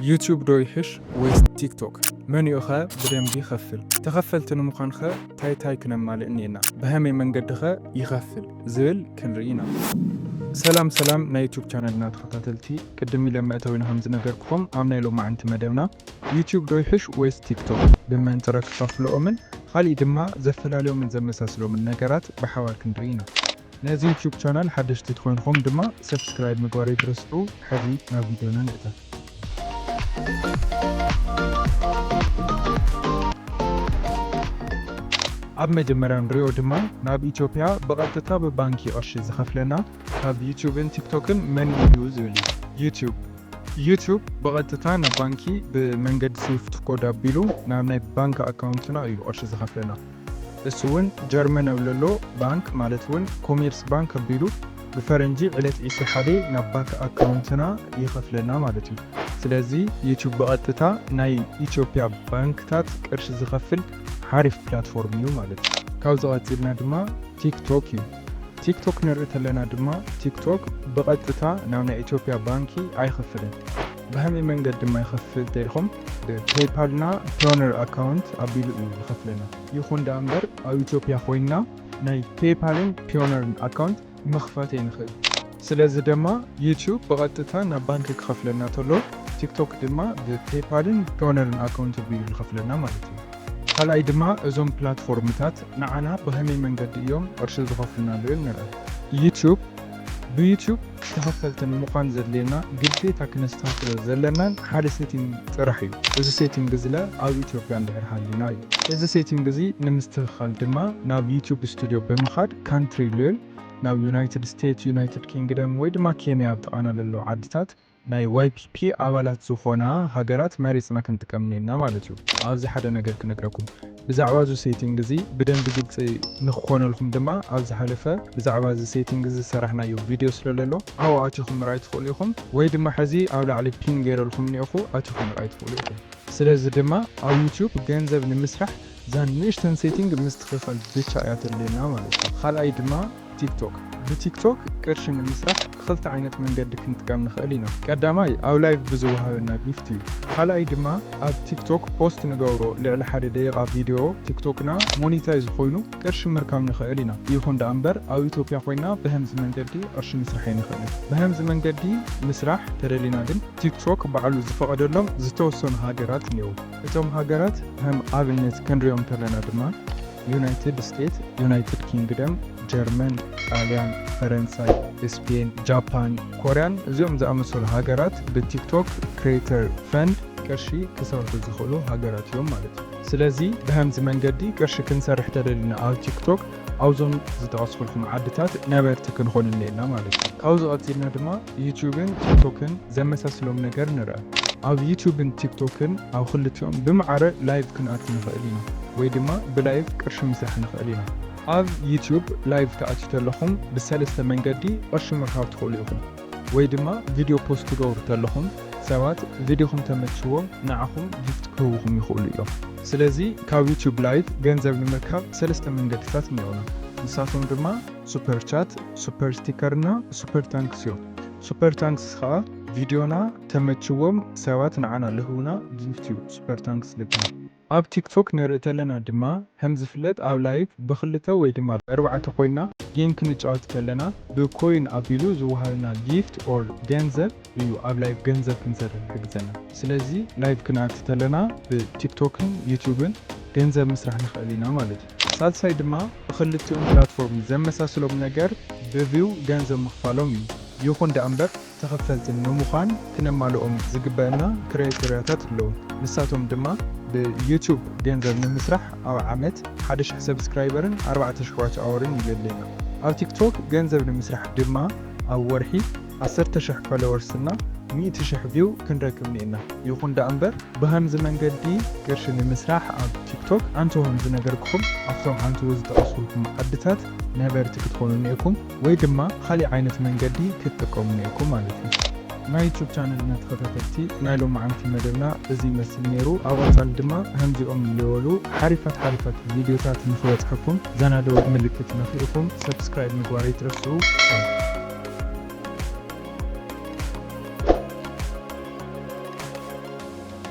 ዩቲዩብ ዶ ይሕሽ ወይስ ቲክቶክ? መን እዩ ኸ ብደንቢ ይኸፍል? ተኸፈልቲ ንምዃን ኸ ታይ ታይ ክነማልእ እኒኤና? ብኸመይ መንገዲ ኸ ይኸፍል ዝብል ክንርኢ ኢና። ሰላም ሰላም ናይ ዩቲዩብ ቻነልና ተኸታተልቲ፣ ቅድም ኢለ መእተዊና ከም ዝነገርኩኹም ኣብ ናይ ሎማዓንቲ መደብና ዩቲዩብ ዶ ይሕሽ ወይስ ቲክቶክ ብመንጽረ ክኸፍልኦምን ካሊእ ድማ ዘፈላልዮምን ዘመሳስሎምን ነገራት ብሓባር ክንርኢ ኢና። ነዚ ዩቲዩብ ቻናል ሓደሽቲ ትኾንኹም ድማ ሰብስክራይብ ምግባር ኣይትረስዑ። ሕዚ ናብ ቪድዮና ንእተው። ኣብ መጀመርያ ንሪኦ ድማ ናብ ኢትዮጵያ ብቐጥታ ብባንኪ ቅርሺ ዝኸፍለና ካብ ዩቲዩብን ቲክቶክን መን እዩ ዝብል እዩ። ዩቲዩብ ዩቲዩብ ብቐጥታ ናብ ባንኪ ብመንገዲ ስዊፍት ኮድ ኣቢሉ ናብ ናይ ባንክ ኣካውንትና እዩ ቅርሺ ዝኸፍለና። እሱ እውን ጀርመን ኣብ ለሎ ባንክ ማለት እውን ኮሜርስ ባንክ ኣቢሉ ብፈረንጂ ዕለት ዒስራ ሓደ ናብ ባንክ ኣካውንትና ይኸፍለና ማለት እዩ። ስለዚ ዩቲዩብ ብቐጥታ ናይ ኢትዮጵያ ባንክታት ቅርሺ ዝኸፍል ሓሪፍ ፕላትፎርም እዩ ማለት እዩ። ካብዚ ቀፂልና ድማ ቲክቶክ እዩ። ቲክቶክ ንርኢ ተለና ድማ ቲክቶክ ብቐጥታ ናብ ናይ ኢትዮጵያ ባንኪ ኣይኸፍልን። ብኸመይ መንገዲ ድማ ይኸፍል ተልኩም ብፔይፓልና ፒዮነር ኣካውንት ኣቢሉ እዩ ይኸፍለና። ይኹን ደኣ እምበር ኣብ ኢትዮጵያ ኮይንና ናይ ፔይፓልን ፒዮነርን ኣካውንት ምኽፋት ኣይንኽእል። ስለዚ ድማ ዩቲዩብ ብቐጥታ ናብ ባንኪ ክኸፍለና ተሎ ቲክቶክ ድማ ብፔይፓልን ፒዮነርን ኣካውንት ኣቢሉ ይኸፍለና ማለት እዩ። ካልኣይ ድማ እዞም ፕላትፎርምታት ንዓና ብኸመይ መንገዲ እዮም ቅርሺ ዝኸፍሉና ንብል ንርኢ። ዩቲዩብ ብዩቲዩብ ተኸፈልቲ ንምዃን ዘድልየና ግዴታ ክነስተኻኽሎ ዘለናን ሓደ ሴቲንግ ጥራሕ እዩ። እዚ ሴቲንግ እዚ ለ ኣብ ኢትዮጵያ እንድሕር ሃሊና እዩ። እዚ ሴቲንግ እዚ ንምስትኽኻል ድማ ናብ ዩቲዩብ ስቱዲዮ ብምኻድ ካንትሪ ልብል ናብ ዩናይትድ ስቴትስ፣ ዩናይትድ ኪንግደም ወይ ድማ ኬንያ ኣብ ጥቓና ዘለዉ ዓድታት ናይ ዋይ ፒ ፒ ኣባላት ዝኾና ሃገራት መሪጽና ክንጥቀም እኒኤና ማለት እዩ። ኣብዚ ሓደ ነገር ክነግረኩም። ብዛዕባ እዚ ሴቲንግ እዚ ብደንቢ ግልጺ ንክኾነልኩም ድማ ኣብ ዝሓለፈ ብዛዕባ እዚ ሴቲንግ እዚ ዝሰራሕናዮ ቪድዮ ስለ ዘሎ ኣብኡ ኣቲኹም ምርኣይ ትኽእሉ ኢኹም፣ ወይ ድማ ሕዚ ኣብ ላዕሊ ፒን ገይረልኩም እኒኦኹ ኣቲኹም ምርኣይ ትኽእሉ ኢኹም። ስለዚ ድማ ኣብ ዩቲዩብ ገንዘብ ንምስራሕ እዛ ንእሽተን ሴቲንግ ምስትኽኻል ብቻ እያ ተድልየና ማለት እዩ። ካልኣይ ድማ ቲክቶክ። ብቲክቶክ ቅርሺ ንምስራሕ ክልተ ዓይነት መንገዲ ክንጥቀም ንኽእል ኢና። ቀዳማይ ኣብ ላይቭ ብዝወሃበና ጊፍት እዩ። ካልኣይ ድማ ኣብ ቲክቶክ ፖስት ንገብሮ ልዕሊ ሓደ ደቂቓ ቪድዮ ቲክቶክና ሞኒታይዝ ኮይኑ ቅርሺ ምርካብ ንኽእል ኢና። ይኹን ደኣ እምበር ኣብ ኢትዮጵያ ኮይና ብኸምዚ መንገዲ ቅርሺ ምስራሕ ኣይንኽእልን። ብኸምዚ መንገዲ ምስራሕ ተደሊና ግን ቲክቶክ ባዕሉ ዝፈቐደሎም ዝተወሰኑ ሃገራት እኒአው። እቶም ሃገራት ከም ኣብነት ክንሪኦም ከለና ድማ ዩናይትድ ስቴትስ፣ ዩናይትድ ኪንግደም፣ ጀርመን፣ ጣልያን፣ ፈረንሳይ፣ ስፔን፣ ጃፓን፣ ኮርያን እዚኦም ዝኣመሰሉ ሃገራት ብቲክቶክ ክሬተር ፈንድ ቅርሺ ክሰርሑ ዝኽእሉ ሃገራት እዮም ማለት እዩ። ስለዚ ብኸምዚ መንገዲ ቅርሺ ክንሰርሕ ተደሊና ኣብ ቲክቶክ ኣብዞም ዝጠቐስኩልኩም ዓድታት ነበርቲ ክንኾን እኒኤና ማለት እዩ። ካብዚ ቀፂልና ድማ ዩቲዩብን ቲክቶክን ዘመሳስሎም ነገር ንርአ። ኣብ ዩቲዩብን ቲክቶክን ኣብ ክልቲኦም ብማዕረ ላይቭ ክንኣቱ ንኽእል ኢና ወይ ድማ ብላይቭ ቅርሺ ምስራሕ ንኽእል ኢና። ኣብ ዩቲዩብ ላይቭ ትኣትዩ ተለኹም ብሰለስተ መንገዲ ቅርሺ ምርካብ ትኽእሉ ኢኹም። ወይ ድማ ቪድዮ ፖስት ትገብሩ ተለኹም ሰባት ቪድዮኹም ተመችዎም ንዓኹም ጊፍት ክህቡኹም ይኽእሉ እዮም። ስለዚ ካብ ዩቲዩብ ላይቭ ገንዘብ ንምርካብ ሰለስተ መንገድታት እኒኦና። ንሳቶም ድማ ሱፐር ቻት፣ ሱፐር ስቲከር እና ሱፐር ታንክስ እዮም። ሱፐር ታንክስ ከዓ ቪድዮና ተመችዎም ሰባት ንዓና ልህቡና ጊፍት እዩ ሱፐር ታንክስ ልብሃል። ኣብ ቲክቶክ ንርኢ ተለና ድማ ከም ዝፍለጥ ኣብ ላይቭ ብክልተ ወይ ድማ ብኣርባዕተ ኮይና ጌም ክንጫወት ከለና ብኮይን ኣቢሉ ዝወሃበና ጊፍት ኦር ገንዘብ እዩ ኣብ ላይቭ ገንዘብ ክንሰርሕ ዝሕግዘና። ስለዚ ላይቭ ክንኣቲ ተለና ብቲክቶክን ዩቲዩብን ገንዘብ ምስራሕ ንኽእል ኢና ማለት እዩ። ሳልሳይ ድማ ብክልቲኦም ፕላትፎርም ዘመሳስሎም ነገር ብቪው ገንዘብ ምኽፋሎም እዩ። ይኹን ደኣ እምበር ተኸፈልቲ ንምዃን ክነማልኦም ዝግበአና ክራይቴርያታት ኣለዉ። ንሳቶም ድማ ብዩቲዩብ ገንዘብ ንምስራሕ ኣብ ዓመት ሓደ ሽሕ ሰብስክራይበርን ኣርባዕተ ሽሕ ዋች ኣወርን እዩ ዘድልየና። ኣብ ቲክቶክ ገንዘብ ንምስራሕ ድማ ኣብ ወርሒ ዓሰርተ ሽሕ ፎሎወርስ እና ሚእቲ ሽሕ ቪው ክንረክብ እኒኤና። ይኹን ደኣ እምበር ብኸምዚ መንገዲ ቅርሺ ንምስራሕ ኣብ ቲክቶክ ኣንትዎ ከም ዝነገርኩኹም ኣብቶም ኣንትዎ ዝጠቐስኩልኩም ዓድታት ነበርቲ ክትኾኑ እኒኤኩም ወይ ድማ ካሊእ ዓይነት መንገዲ ክትጥቀሙ እኒኤኩም ማለት እዩ። ናይ ዩቱብ ቻነልና ተኸታተልቲ ናይ ሎማዓንቲ መደብና እዚ ይመስል ነይሩ። ኣብ ቀፃሊ ድማ ከምዚኦም ዝበሉ ሓሪፋት ሓሪፋት ቪድዮታት ንክበፅሐኩም እዛ ናይ ደወል ምልክት ነኺእኩም ሰብስክራይብ ምግባር ኣይትረስዑ።